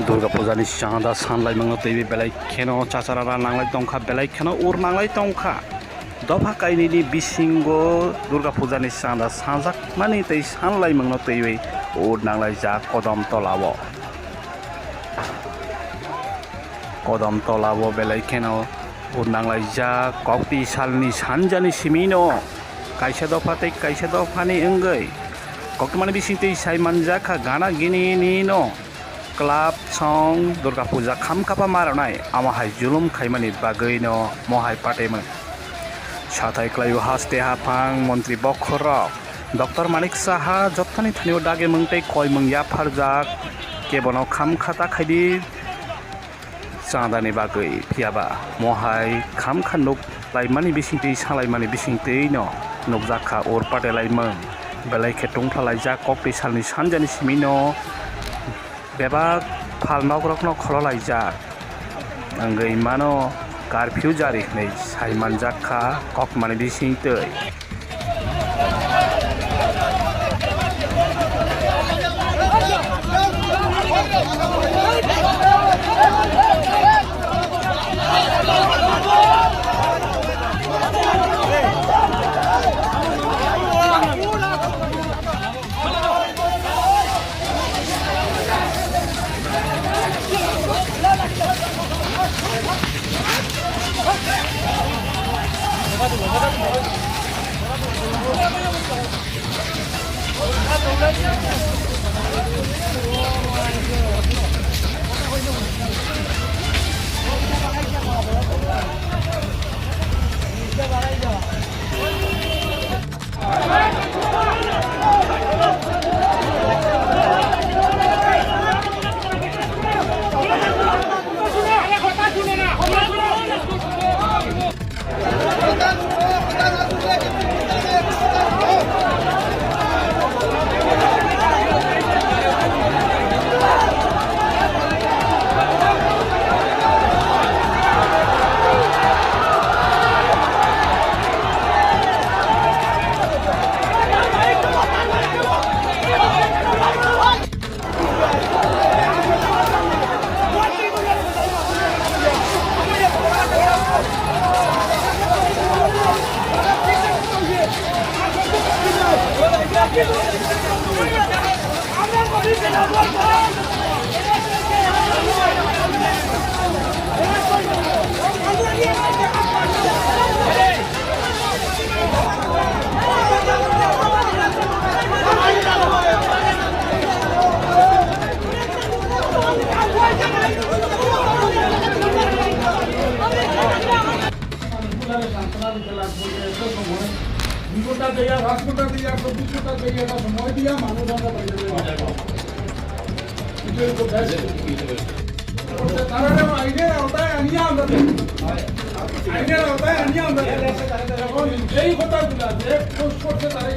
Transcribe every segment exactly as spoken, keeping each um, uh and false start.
Durga Puja ni chanda sanlaimungno twiwi belai kheno chacharara nanglai tongkha, belai kheno ur nanglai tongkha. Dopha kainwini bisingo Durga Puja ni chanda sanjakmani tei sanlaimungno twiwi ur nanglaijak Kodom Tolao. Kodom Tolao belai kheno ur nanglaijak, kokti salni sanjani simino kaisa dopha tei kaisa dophani wngwi koktwmani bisingtwi sai manjakha gana gini nino. Club song Durga Puja khamkhapa maronai, amo hai julum khaimani bagwino mohai patwi mano. Sathai kwlaio haste haphang montri bokhorok Doctor Manik Saha jottoni thanio dagimung tei koimung yapharjak, kebono khamkha ta khaidi chandani bagwi, phiyaba mohai khamkha nuk laimani bisingtwi, salaimani bisingtwino nukjakha ur patelaimung. Belai khe tungphalaijak kokti salni sanjani simino. Bebak phal nokrokno kholo laijak wngwi mano, curfew jari hwnwi sai manjak kha kokmani bisingtwi. দুই ঘন্টা দেয়া, পাঁচ ঘন্টা দেয়া, চব্বিশ ঘন্টা দেয়া, এটা সময় দিয়া মানুষ আমরা বাইরে বের হয়ে যাবো। কিন্তু এই তো বেশ করছে, তারা যেন আইনের আওতায় আনিয়ে আমরা দেখি। আইনের আওতায় আনিয়ে আমরা দেখি। এখন যেই কথাগুলো যে পোস্ট করছে তারা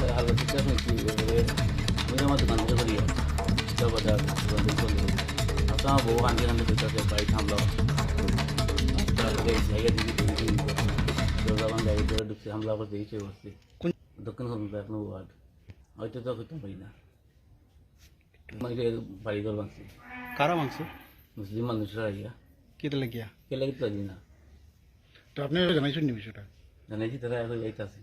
Hala sita kung si, eh, mui nama dukan ko kori ya. Sita bazar, dukan ko kori. Asa bo andi andi sita se bai tham lo. Sita se saya di di di. Dorja banda itu duk se hamla ko se se wasi. Kun- Dokkin ko bak no wad. Aito to ko to bai na. Mai ke bai gor bangsi. Kara bangsi? Muslim manush ra ya. Kita lagi ya? Ke lagi to dina. To apni janai sunni bishota. Janai si tara ko bai ta se.